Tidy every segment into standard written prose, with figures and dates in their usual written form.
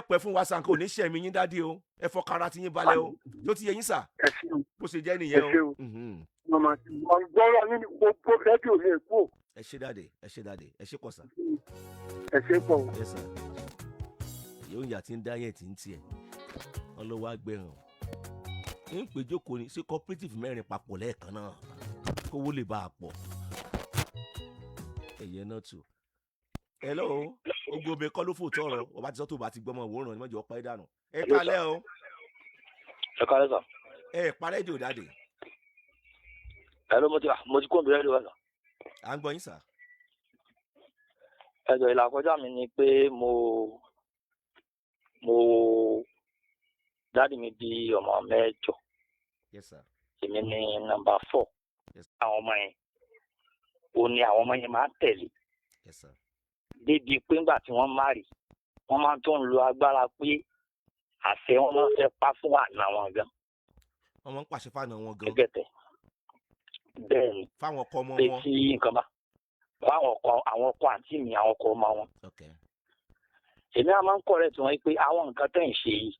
Pẹ́ fún wa sànkó ní sẹ̀mí yín daddy o. Ẹ fọkàrà tí yín balẹ̀ o, tó ti yẹ yín sà. Ẹ ṣeun. Bó ṣe jẹ́ nìyẹn Ẹ o. ṣé o. Mo máa ti mọ gbọ́rọ̀ yín ní gbogbo rédíò mi èkó. Ẹ ṣé daddy, ẹ ṣé daddy, ẹ ṣé pọ̀ sà. Ẹ ṣe pọ̀ o. Yes sir. Yóò yà tí ń dá yẹn tí ń tiẹ̀ wọn lọ wá gbẹ̀ràn ń pè jókòó ní sí cooperative mẹ́rin papọ̀ lẹ́ẹ̀kan náà kówó lè bá a pọ̀. Ẹ̀yẹ náà tù. Hello, ogun obìnrin kọ́ ló fò tọrọ ọba tí sọ́tò bá ti gbọ́mọ òwòrán ni mọ́jọ́ pa ẹ́ dànù. Ẹ Hello, sir. kalẹ́ o. Ẹ kálẹ́ sà. Ẹ parẹ́ jò dáde. Ẹ ló mo ti kó òbí rẹ wá sà. À ń gbọ́ yín sà. Ẹ jọ, ìlà kọjá mi ni pé mo daddy mi bí ọmọ 8. Yes sir. Èmi ní number 4. Àwọn ọmọ yẹn ò ní, àwọn ọmọ yẹn máa ń tẹ̀lé Yes sir. débi pé ńgbà tí wọ́n marry, wọ́n máa tó ń lo agbára pé àṣẹ wọn máa fẹ́ pa fún àna wọn gan. Wọ́n máa ń pàṣẹ fáwọn wọn gan. Gẹ́gẹ́ tẹ̀ bẹ́ẹ̀ ni. Fáwọn ọkọ ọmọ Pé wọn. tí nǹkan bá fáwọn ọkọ, àwọn ọkọ àǹtí mi, àwọn ọkọ ọmọ wọn, èmi á máa ń correct wọn pé àwọn nǹkan tẹ̀ ń ṣe yìí,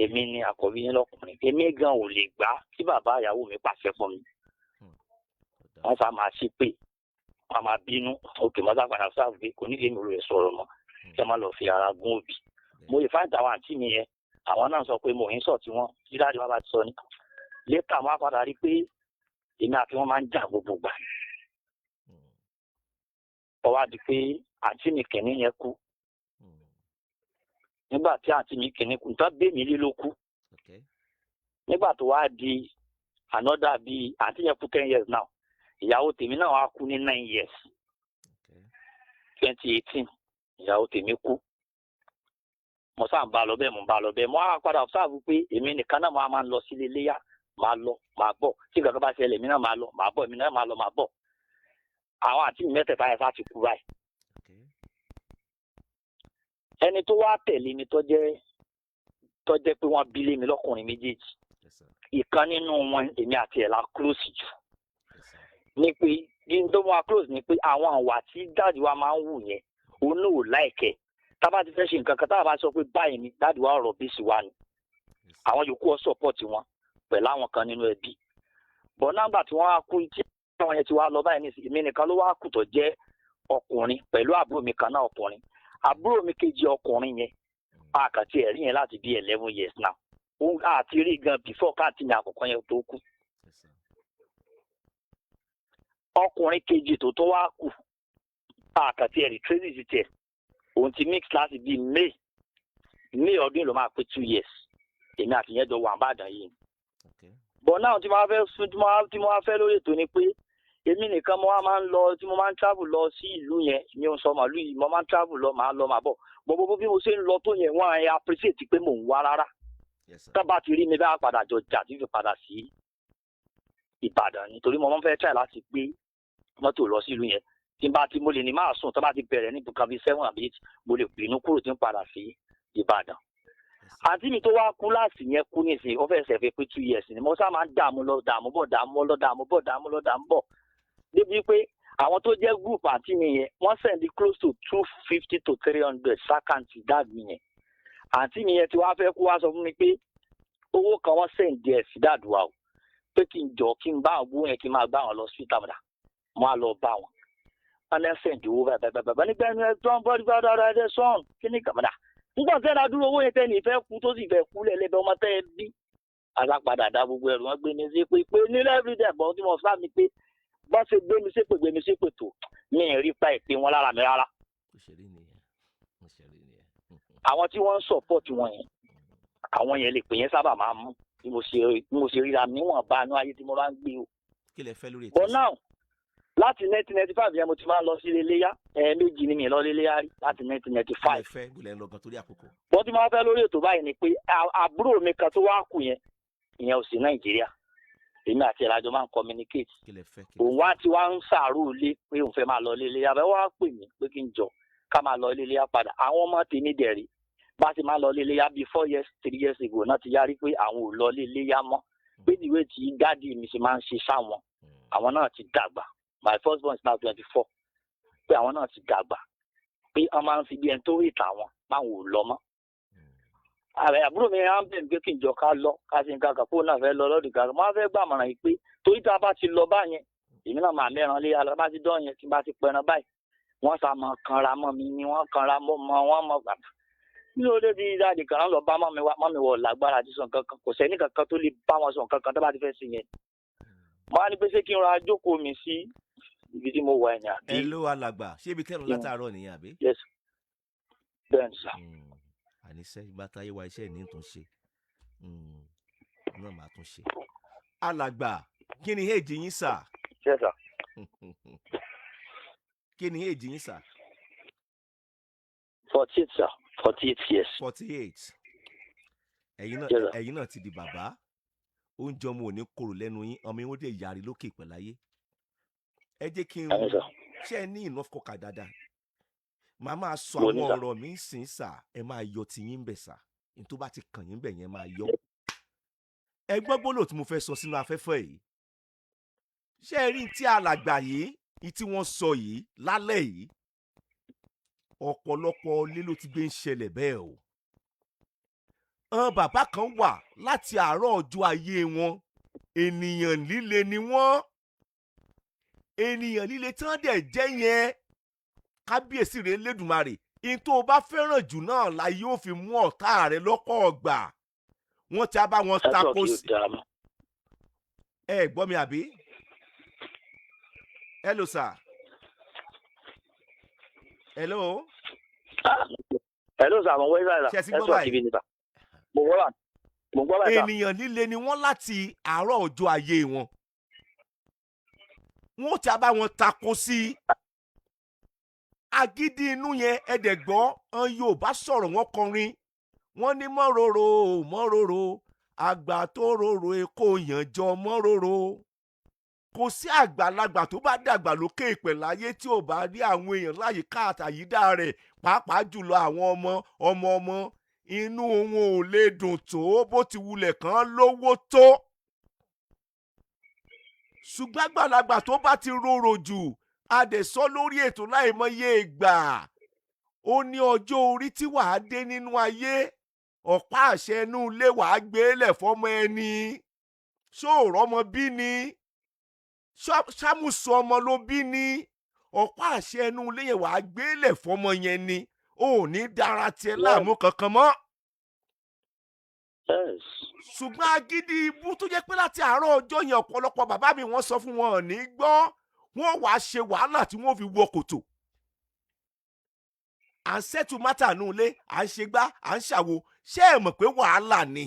èmi ni àkọ́bí yín lọ́kùnrin, èmi gan ò lè gbà kí bàbá ìyàwó mi pàṣẹ fún mi. Wọ́n sá máa ṣe pé wọ́n máa bínú òkè mọ́tà padà sáà pé kò ní lèmi rẹ̀ sọ̀rọ̀ mọ́, kí ẹ má lọ fi ara gún òbí. Mo lè fáìtì àwọn àǹtí mi yẹn, àwọn náà sọ pé mo ń sọ tí wọ́n tí daddy wa bá ti sọ ní later, mo á padà rí pé èmi àti wọn máa ń jà gbogbo gbà. Ó wá di pé àǹtí mi kìíní yẹn kú. Nígbà tí àǹtí mi kìíní kú, nǹkan bẹ́ẹ̀ mi lé ló kú. Nígbà tó wá di another, bíi àǹtí yẹn kú 10 years now, ìyàwó tèmi náà wá kú ní 9 years, 2018 ìyàwó tèmi kú. Mo sáà ń bá a lọ bẹ́ẹ̀, mo ń bá a lọ bẹ́ẹ̀. Mo á padà observe pé èmi nìkan náà mo á máa ń lọ sílé léyà, máa lọ, máa bọ̀. Tí nǹkan kan bá ṣẹlẹ̀, èmi náà máa lọ, máa bọ̀, èmi náà máa lọ, máa bọ̀. Àwọn àǹtí mi mẹ́tẹ̀ẹ̀ta yẹn sá ti kú báyìí. Ẹni tó wá tẹ̀lé mi, tó jẹ́ pé wọ́n bí lé mi lọ́kùnrin méjèèjì, Yes sir. ìkan nínú wọn, èmi àti ẹ̀ la close jù. Yes sir. Ní pé kí n tó mú wa close ni pé àwọn àwà tí daddy wa máa ń wù yẹn, òun náà ò like ẹ̀. Tá bá ti fẹ́ ṣe nǹkan kan, tá a bá sọ pé báyìí ni, daddy wa ọ̀rọ̀ bí sí wa ni. Àwọn yòókù ọ̀ support wọn pẹ̀lú àwọn kan nínú ẹbí bọ̀. Nọ́mbà tí wọ́n á kú, tí àwọn yẹn ti wá lọ báyìí nísìnyí, èmi nìkan ló wá kù tó jẹ́ ọkùnrin pẹ̀lú àbúrò mi kan náà ọkùnrin. Àbúrò mi kejì ọkùnrin yẹn, àkàtì ẹ̀rí yẹn láti bí 11 years now. Òun àti rí gan before káàtì mi àkọ́kọ́ yẹn tó kú. Yes sir. Ọkùnrin kejì tó tó wá kù, àkàtì ẹ̀rí tracy tiẹ̀, òun ti mix láti bíi May ọdún yìí ló máa pé 2 years. Èmi àti yẹn jọ wà nÍbàdàn yìí. But náà tí mo wá fẹ́ fún tí mo wá fẹ́ lórí ètò ni pé èmi nìkan mo wá máa ń lọ, tí mo máa ń travel lọ sí ìlú yẹn. Mi ò sọ màlúù yìí, mo máa ń travel lọ, máa lọ, máa bọ̀. Gbogbo bí mo ṣe ń lọ tó yẹn, wọ́n á appreciate pé mò ń wá rárá. Yes sir. Tá bá ti rí mi bá padà jọ jà tí fi padà sí Ìbàdàn, nítorí mo máa ń fẹ́ try láti gbé mọ́tò lọ sí ìlú yẹn. Tí n bá ti mo lè ní máa sùn, tó bá ti bẹ̀rẹ̀ ní nǹkan bíi 7 àbí 8, mo lè bínú kúrò tí ń padà sí Ìbàdàn. Yes sir. Àǹtí mi tó wá kú láti yẹn kú nísìnyí, ó fẹ́ẹ́ ṣẹ̀fẹ̀ pé 2 years ni. Mo sá máa ń dààmú lọ, dààmú bọ̀, dààmú lọ, dààmú bọ̀, dààmú lọ, dààmú bọ̀, débi pé àwọn tó jẹ́ group àǹtí mi yẹn, wọ́n send close to 250 to 300 sí account daddy mi yẹn. Àǹtí mi yẹn tí wàá fẹ́ kú wá sọ fún mi pé owó kan wọ́n send díẹ̀ sí daddy wa o, pé kí n jọ kí n bá àwọn owó yẹn, kí n máa gbá wọn lọ sí ìtàmùdà. Mo á lọ bá wọn, wọn ní send owó báyìí báyìí báyìí nígbà yẹn tó ń bọ́ nígbà tó ń sọ̀n kí ní kàmúdà nígbà tí ẹ̀dá dúró owó yẹn tẹ́ ní ìfẹ́ kú tó sì fẹ́ kú lẹ́lẹ́bẹ̀ ọmọ tẹ́ ẹ bí alápadà dá gbogbo ẹrù wọn gbé mi sí pé nílẹ̀ everyday bọ́ tí mo sá mi pé bọ́n ṣe gbé mi ṣépè, gbé mi ṣépè tó, mi ì rí pa ìpè wọn lára mi rárá. Ó ṣe rí nìyẹn, ó ṣe rí nìyẹn. Àwọn tí wọ́n ń support wọn yẹn, àwọn yẹn lè pè yẹn sábà máa mú bí mo ṣe ríra níwọ̀nba inú ayé tí mo bá ń gbé o. Kí lẹ fẹ́ lórí ètò But ìsìn? now, láti 1995 yẹn, mo ti máa ń lọ sí iléyá. Ẹ̀ẹ̀mejì ni mi lọ iléyá rí láti nineteen ninety Kí lẹ five. fẹ́ bó lẹ ń lọ gan torí àkókò? Bọ́n tí mo fẹ́ lórí ètò báyìí ni pé àbúrò mi kan tó wá kù yẹn, ìyẹn ò sí Nàìjíríà. Èmi àti ẹ̀ lájọ máa ń communicate. Kí lẹ fẹ́, kí lẹ Òun fẹ́? wá tí wá ń sàárò ilé pé òun fẹ́ máa lọ ilé iléyá bẹ́ẹ̀. Wá pè mí pé kí n jọ ká máa lọ ilé iléyá padà. Àwọn ọmọ tèmi dẹ̀ rí bá ti máa lọ ilé iléyá bíi 4 years, 3 years ago náà ti yarí pé àwọn ò lọ ilé iléyá mọ́, pé ìwé tí daddy mi ṣe máa ń ṣe sáwọn, àwọn náà ti dàgbà, my first born is now 24, pé àwọn náà ti dàgbà, pé wọ́n máa ń fi bí ẹni tó rí ìta wọn báwọn ò lọ mọ́. Ààrẹ àbúrò mi á ń bẹ̀ mí pé kí n jọ ká lọ ká ṣe nǹkan kan fóònù náà fẹ́ lọ lọ́dún kan. Mo á fẹ́ gbàmọ̀ràn yìí pé torí tá a bá ti lọ báyẹn, èmi náà máa mẹ́ran lé alọ́ bá ti dán yẹn, tí n bá ti pẹran báyìí, wọ́n sá mọ́ kanra mọ́ mi ni wọ́n kanra mọ́ mọ́ wọ́n mọ́ gbàgbà. Ní o lè di dáàdì kan lọ bá mọ́ mi wá, mọ́ mi wọ̀ lágbára àti sàn kankan, kò sẹ́ni kankan tó lè bá wọn sàn kankan tó bá ti fẹ́ sí yẹn. Mo á ní pé ṣé kí n ra jókòó mi sí ibi tí mo wà ẹ̀yìn àbí? Ẹ ló alàgbà, ṣé ibi tẹ́nu látàárọ̀ nìyẹn àbí? Yes, bẹ́ẹ̀ ni sà. Àníṣe ìgbà táyé wa iṣẹ́ ìní tún ṣe náà máa tún ṣe. Alàgbà, kí ni èjì yín sà? Yes sir. Kí ni èjì yín sà? 48 sir, 48 years. 48. Ẹ̀yin náà Yes, sir. Ẹ̀yin náà ti di bàbá. Oúnjẹ ọmọ ò ní korò lẹ́nu yín, ọmọ yín ó dé yàrí lókè pẹ̀láyé. Ẹ jẹ́ kí n Àmín sir. ṣe ẹ ní enough kọkà dáadáa, màá máa sọ Mo ní àwọn sà. ọ̀rọ̀ mi ń sìn sà, ẹ máa yọ tiyín bẹ̀ sà, ní tó bá ti kàn yín bẹ̀ yẹn máa yọ. Ẹ gbọ́ gbólóhùn tí mo fẹ́ sọ sínú afẹ́fẹ́ yìí. Ṣé ẹ rí tí alàgbà yìí ní tí wọ́n sọ yìí lálẹ́ yìí? Ọ̀pọ̀lọpọ̀ ilé ló ti gbé ń ṣẹlẹ̀ bẹ́ẹ̀ o. Àwọn bàbá kan wà, láti àárọ̀ ọjọ́ ayé wọn, ènìyàn líle ni wọ́n. Ènìyàn líle tí wọ́n dẹ̀ jẹ́ yẹn, kábíyèsí rẹ̀ lẹ́dùnmarè, in tó o bá fẹ́ràn jù náà la yóò fi mú ọ̀tá rẹ lọ́pọ̀ ọgbà. Wọ́n ti á bá wọn Network tako yóò sí. dára mọ́. Ẹ gbọ́ mi àbí? Hello sir, hello. Hello sir, mo ń wẹ́ sir. Ṣé ẹ ti gbọ́ Network báyìí? ibi ni sir. Mo gbọ́ báyìí. Mo gbọ́ báyìí sir. Ènìyàn líle ni wọ́n láti àárọ̀ ọjọ́ ayé wọn. Wọ́n ti á bá wọn tako sí agídí inú yẹn. Ẹ̀dẹ̀ gbọ́ ọ́n, Yorùbá sọ̀rọ̀, wọ́n kọrin, wọ́n ní mọ́ròrò mọ́ròrò, àgbà tó rorò èkó yànjọ mọ́ròrò. Kò sí àgbàlagbà tó bá dàgbà lókè ìpẹ̀ láyé tí ò bá rí àwọn èèyàn láyìíká àtàyídá rẹ̀, pàápàá jùlọ àwọn ọmọ ọmọ ọmọ, inú wọn ò lè dùn tó bó ti wulẹ̀ kàn lówó tó. Ṣùgbọ́n àgbàlagbà tó bá ti rorò jù, a dẹ̀ sọ lórí ètò láìmọye ìgbà, ó ní ọjọ́ orí tí wàá dé nínú ayé, ọ̀pá àṣẹ inú ilé wàá gbé lẹ̀ fọ́mọ ẹni. Ṣóòrọ́ ọmọ bí ni ṣàmùsùn ọmọ ló bí ni, ọ̀pá àṣẹ inú ilé yẹn wàá gbé lẹ̀ fọ́mọ yẹn ni, ò ní dára tiẹ̀ láàmú kankan mọ́. Yes. Ṣùgbọ́n agídí ibú tó jẹ́ pé láti àárọ̀ ọjọ́ yẹn, ọ̀pọ̀lọpọ̀ bàbá mi, wọ́n sọ fún wọn ò ní gbọ́, wọ́n wàá ṣe wàhálà tí wọ́n fi wọ kòtò. À ń settle matter nù ilé, à ń ṣe gbá, à ń ṣàwo, ṣé ẹ mọ̀ pé wàhálà ni?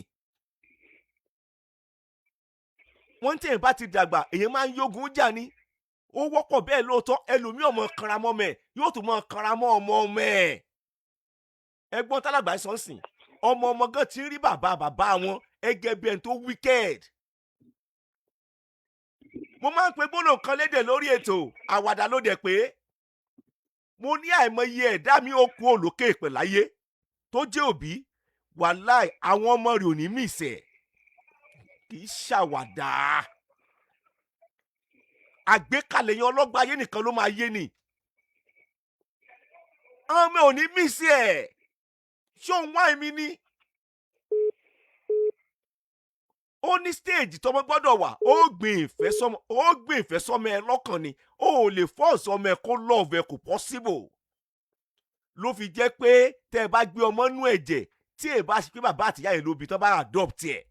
Wọ́n ń tẹ̀yìn bá ti dàgbà, èèyàn máa ń yógun jà ni. Ó wọ́pọ̀ bẹ́ẹ̀ lóòótọ́. Ẹlòmíì, ọmọ kanra mọ́ mẹ́, yóò tún mọ́ kanra mọ́ ọmọ ọmọ ẹ̀. Ẹgbọ́n tálágbà sọ ń sìn, ọmọ ọmọ gan ti ń rí bàbá bàbá wọn ẹgẹ bí ẹni tó wicked. Mo máa ń pe gbólóhùn kan lédè lórí ètò, àwàdà ló dẹ̀ pé mo ní àìmọye ẹ̀dá mi ó kú òlókè ìpè láyé tó jẹ́ òbí, wàláì, àwọn ọmọ rẹ̀ ò ní mìsẹ̀. Kì í ṣàwàdà. Àgbékalẹ̀ yẹn, ọlọ́gbà ayé nìkan ló máa yé ni. Àwọn ọmọ ò ní miss ẹ̀. Ṣé òun wá èmi ni? Ó ní stage tọmọ gbọ́dọ̀ wà. Ó gbìn ìfẹ́ sọmọ ẹ lọ́kàn ni. Ó ò lè force ọmọ ẹ kó love ẹ, kò possible. Ló fi jẹ́ pé tẹ́ ẹ bá gbé ọmọ nú ẹ̀jẹ̀, tí ẹ bá ṣe pé bàbá àtìyá yẹn ló bí tán bá adopt ẹ̀,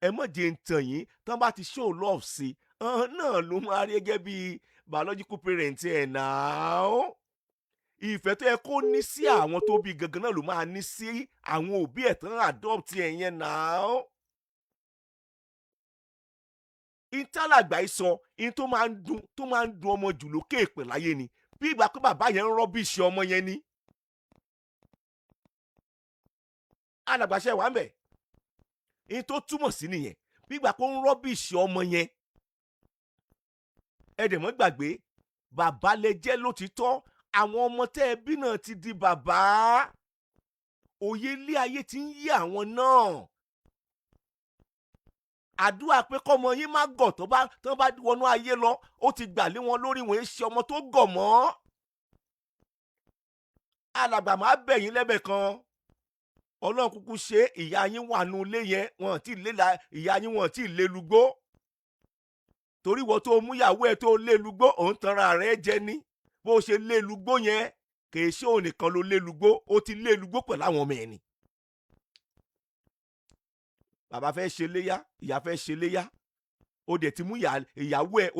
ẹ mọ̀ jẹ́ ń tàn yín, tán bá ti show love sí ọ̀hún náà ló máa rí gẹ́gẹ́ bí biological parent ẹ̀ náà. Ìfẹ́ tó yẹ kó ní sí àwọn tó bí gangan náà ló máa ní sí àwọn òbí ẹ̀ tán adopt ẹ̀ yẹn náà. Ìtàlàgbà yìí sọ in tó máa ń dùn ọmọ jù lókè èpè láyé ni bí ìgbà pé bàbá yẹn ń rubbish ọmọ yẹn ni. Alàgbàṣẹ wà ń bẹ̀, in tó túmọ̀ sí nìyẹn, bí ìgbà pé ó ń rubbish ọmọ yẹn. Ẹ dẹ̀ mọ́ gbàgbé, bàbá lè jẹ́ lótìtọ́, àwọn ọmọ tẹ́ ẹ bí náà ti di bàbá, òye ilé ayé ti ń yí àwọn náà. Àdúrà pé kọ́mọ yín má gọ̀ tó bá wọnú ayé lọ, ó ti gbà lé wọn lórí, wọn ṣe ọmọ tó gọ̀ mọ́. Alàgbà, máa bẹ̀ yín lẹ́bẹ̀ kan. Ọlọ́run kúkú ṣe, ìyá yín wà nù ilé yẹn, wọn ti lé la ìyá yín, wọn ti lé lugbó. Torí wọ́n tó mú ìyàwó ẹ̀ tó lé lugbó, òun tanra rẹ̀ jẹ ní. Bó ṣe lé lugbó yẹn, kìí ṣe òun nìkan ló lé lugbó, ó ti lé lugbó pẹ̀lú àwọn ọmọ ẹ̀ ni. Bàbá fẹ́ ṣe léyá, ìyá fẹ́ ṣe léyá, ó dẹ̀ ti mú ìyàwó ẹ̀,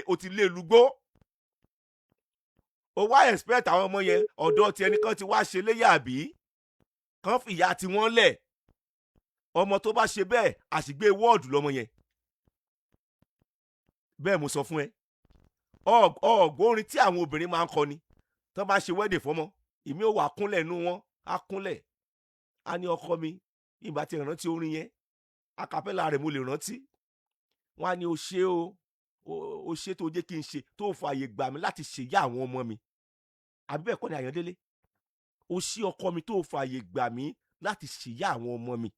ó ti lé lugbó. Ó wá expect àwọn ọmọ yẹn, ọ̀dọ́ ti ẹnìkan ti wá ṣe léyà, àbí kàn fìyà tiwọn lẹ̀? Ọmọ tó bá ṣe bẹ́ẹ̀, àṣìgbé wọ́ọ̀dù lọ́mọ yẹn. Bẹ́ẹ̀ mo sọ fún ẹ. Ọ̀gbọ́n tí àwọn obìnrin máa ń kọ ni tọ́ bá ṣe wedding fọ́mọ, ìmí ò wà kúnlẹ̀ nú wọn, á kúnlẹ̀, á ní, "Ọkọ mi." Ìgbà tí ìrántí orin yẹn, acapella rẹ̀ mo lè rántí. Wọn á ní, "O ṣé o, o ṣé tó jẹ́ kí n ṣe, tó fààyè gbà mí láti ṣèyá àwọn ọmọ mi." Àbí bẹ́ẹ̀ kọ́ ni, Àyàndélé? "O ṣé, ọkọ mi, tó fààyè gbà mí láti ṣèyá àwọn ọmọ mi."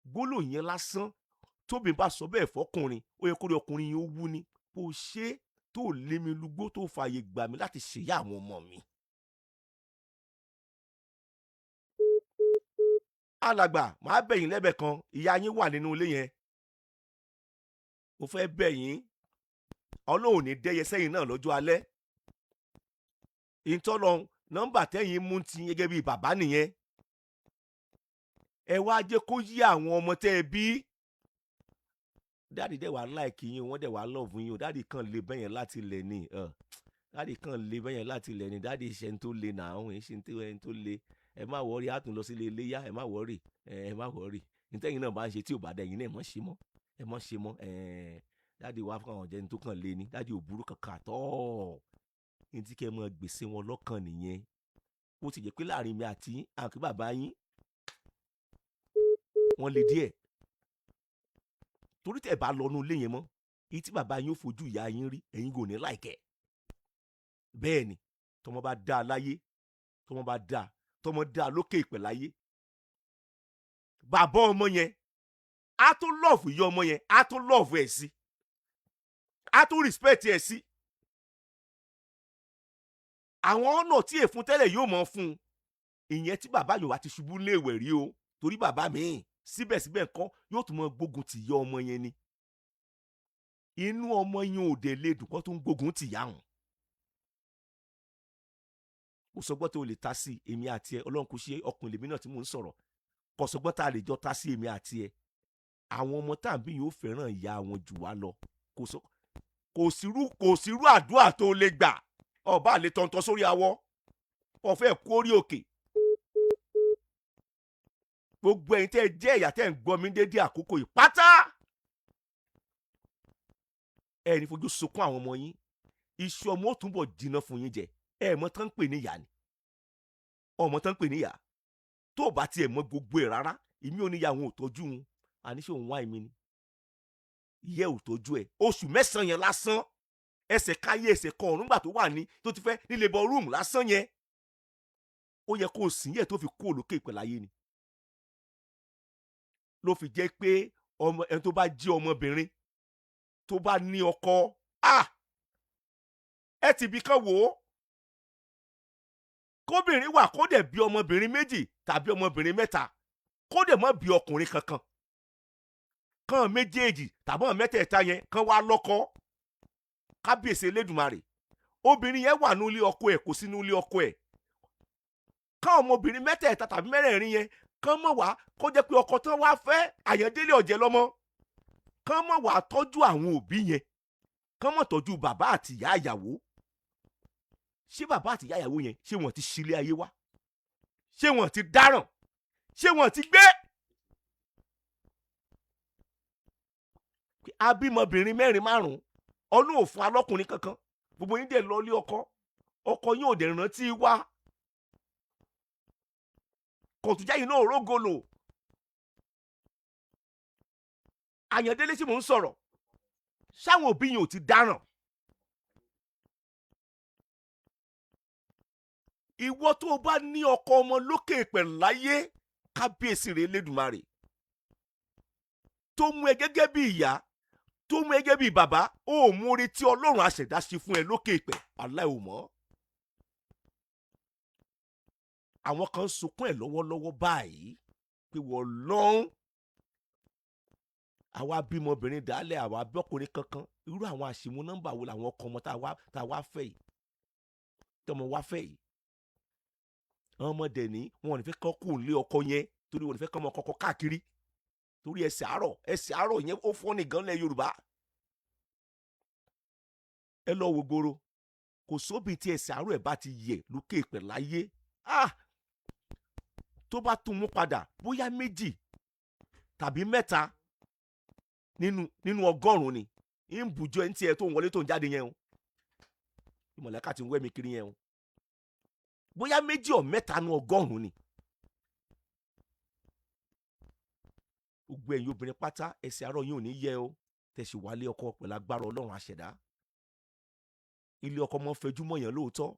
Gbólóhùn yẹn lásán, tóbi bá sọ bẹ́ẹ̀ fọkùnrin, ó yẹ kó rí ọkùnrin yẹn ó wú ni. "O ṣé tó lé mi lugbó, tó fààyè gbà mí láti ṣèyá àwọn ọmọ mi." Alàgbà, màá bẹ̀ yín lẹ́bẹ̀ kan. Ìyá yín wà nínú ilé yẹn. Mo fẹ́ bẹ̀ yín. Ọlọ́run ní dẹ́yẹ sẹ́yìn náà lọ́jọ́ alẹ́. Ìtọ́lọ nọ́mbà tẹ́yìn mú ti gẹ́gẹ́ bí bàbá nìyẹn. Ẹ wá jẹ́ kó yí àwọn ọmọ tẹ́ ẹ bí. Daddy dẹ̀ wá like yín, wọ́n dẹ̀ wá love yín o. Daddy kan lè bẹ́yẹn láti lẹ̀ ni. Daddy kan lè bẹ́yẹn láti lẹ̀ ni. Daddy ṣe ń tó le nà áhùn, ṣe ń tó le. Ẹ má worry, á tún lọ sílé iléyá. Ẹ má worry, ẹ má worry. Nítẹ̀yìn náà bá ń ṣe tí ò bá dẹ̀, yín náà ẹ mọ̀ ṣe mọ́, ẹ mọ̀ ṣe mọ́. Daddy wá fún àwọn jẹni tó kàn lé ní. Daddy ò burú kankan àtọ́ ní tí kẹ́ ẹ mọ gbèsè wọn lọ́kàn nìyẹn. Ó ti jẹ́ pé láàrin mi àti yín, àǹkí bàbá yín wọ́n le díẹ̀, torí tẹ̀ bá lọ nú ilé yẹn mọ́, èyí tí bàbá yín ó fojú ìyá yín rí, ẹ̀yin kò ní like ẹ̀. Bẹ́ẹ̀ ni, tọmọ bá dá a láyé, tọmọ bá dá a, tọmọ dá a lókè ìpẹ̀ láyé, bàbá ọmọ yẹn á tún love ìyá ọmọ yẹn, á tún love ẹ̀ sí, á tún respect ẹ̀ sí. Àwọn ọ̀nà tí èfún tẹ́lẹ̀ yóò mọ̀ fún un ìyẹn, tí bàbá Yorùbá ti ṣubú léèwẹ̀ rí o, torí bàbá mi síbẹ̀síbẹ̀ nǹkan yóò tún mọ gbógun tì yá ọmọ yẹn ni. Inú ọmọ yẹn ò dé lè dùn kó tó ń gbógun tì yá òun. Kò sọgbọ́n tó lè ta sí èmi àti ẹ. Ọlọ́run kò ṣe ọkùnrin lèmi náà tí mò ń sọ̀rọ̀. Kò sọgbọ́n tá a lè jọ ta sí èmi àti ẹ. Àwọn ọmọ tá à ń bí yóò fẹ́ràn ìyá wọn jù wá lọ. Kò sírú àdúrà tó lè gbà, ọba àlè tọ̀ntọ̀ sórí awọ, ọ̀fẹ́ kú orí òkè. Gbogbo ẹ̀yin tẹ́ ẹ jẹ́ ẹ̀yà tẹ́ ẹ ń gbọ́ mi dédé àkókò yìí pátá, ẹ ní fojú sunkún àwọn ọmọ yín. Iṣu ọmọ ó túnbọ̀ jiná fún yín jẹ. Ẹ mọ tán ń pè ní ìyá ni, ọmọ tán ń pè ní ìyá, tó o bá tiẹ̀ mọ gbogbo ẹ̀ rárá, ìmí ò ní ìyá àwọn ò tọ́jú wọn. Àníṣe òun wá èmi ni ìyẹ́ ò tọ́jú ẹ̀ oṣù 9 yẹn lásán, ẹsẹ̀ káyé ẹsẹ̀ kan ọ̀run gbà tó wà ní tó ti fẹ́ ní labour room lásán yẹn, ó yẹ kó o sìn yẹ tó fi kú òlókè ìpẹ̀láyé ni. Ló fi jẹ́ pé ọmọ ẹni tó bá jí ọmọbìnrin tó bá ní ọkọ, ah, ẹ ti bí kan wò ó, kóbìnrin wà kó dẹ̀ bí ọmọbìnrin méjì tàbí ọmọbìnrin mẹ́ta, kó dẹ̀ má bí ọkùnrin kankan, kàn méjèèjì tàbí àwọn mẹ́tẹ̀ẹ̀ta yẹn kàn wá lọ́kọ. Kábíyèsí Elédùmarè! Obìnrin yẹn wà nílé ọkọ ẹ̀, kò sí nílé ọkọ ẹ̀, káwọn ọmọbìnrin mẹ́tẹ̀ẹ̀ta tàbí mẹ́rẹ̀ẹ̀rin yẹn kàn mọ̀ wá, kó jẹ́ pé ọkọ tán wá fẹ́, Àyàndélé ọ̀jẹ̀ lọ́mọ, kàn mọ̀ wá tọ́jú àwọn òbí yẹn, kàn mọ̀ tọ́jú bàbá àti ìyá ìyàwó. Ṣé bàbá àti ìyá ìyàwó yẹn, ṣé wọ́n ti ṣílé ayé wá? Ṣé wọ́n ti dáràn? Ṣé wọ́n ti gbé abímọbìnrin mẹ́rin márùn-ún, ọlọ́run ò fún alọ́kùnrin kankan, gbogbo yín dẹ̀ lọ lé ọkọ, ọkọ yín ò dẹ̀ rántí wá, kọ̀tùjá yìí náà rógolo? Àyàndélé tí mò ń sọ̀rọ̀, ṣáwọn òbí yìí ò ti dáràn? Ìwọ tó o bá ní ọkọ ọmọ lókè pẹ̀ láyé, kábíyèsí rẹ̀ Elédùmarè, tó mú ẹ gẹ́gẹ́ bí ìyá, tó mú ẹ gẹ́gẹ́ bí bàbá, ó mú oore tí Ọlọ́run àṣẹ̀dá ṣe fún ẹ lókè pẹ̀ aláìmọ́. Àwọn kan ń sunkún ẹ̀ lọ́wọ́lọ́wọ́ báyìí. Pé wọ́n lọ́hún, àwa bímọbìnrin dálẹ̀, àwa bọ́kùnrin kankan. Irú àwọn àṣìmú nọ́mbà wo làwọn ọkọ ọmọ tá a wá fẹ́ yìí, tọmọ wá fẹ́ yìí? Àwọn ọmọdé ní wọn ò ní fẹ́ kọ́ kù lé ọkọ yẹn, torí wọn ò ní fẹ́ kọ́ ọmọ kọ́kọ́ káàkiri, torí ẹsẹ̀ àárọ̀, ẹsẹ̀ àárọ̀ yẹn, ó fọ́ nìkan lẹ̀ Yorùbá. Ẹ lọ wo gbòòrò, kò sóbì tí ẹsẹ̀ àárọ̀ ẹ̀ bá ti yẹ lókè ìpẹ̀ láyé. Ah, tó bá tún mú padà, bóyá méjì tàbí mẹ́ta nínú 100 ni ń bùjọ ẹ̀ ń tiẹ̀ tó ń wọlé tó ń jáde yẹn o. Ìmọ̀lẹ́ka ti ń wẹ́ mi kiri yẹn o. Bóyá méjì ọ̀ mẹ́ta nínú 100 ni. Gbogbo ẹ̀yin obìnrin pátá, ẹsẹ̀ àárọ̀ yín ò ní yẹ o. Tẹ̀sí wálé ọkọ pẹ̀lú agbára Ọlọ́run àṣẹ̀dá. Ilé ọkọ mọ́ fẹjú mọ́ yẹn lóòótọ́.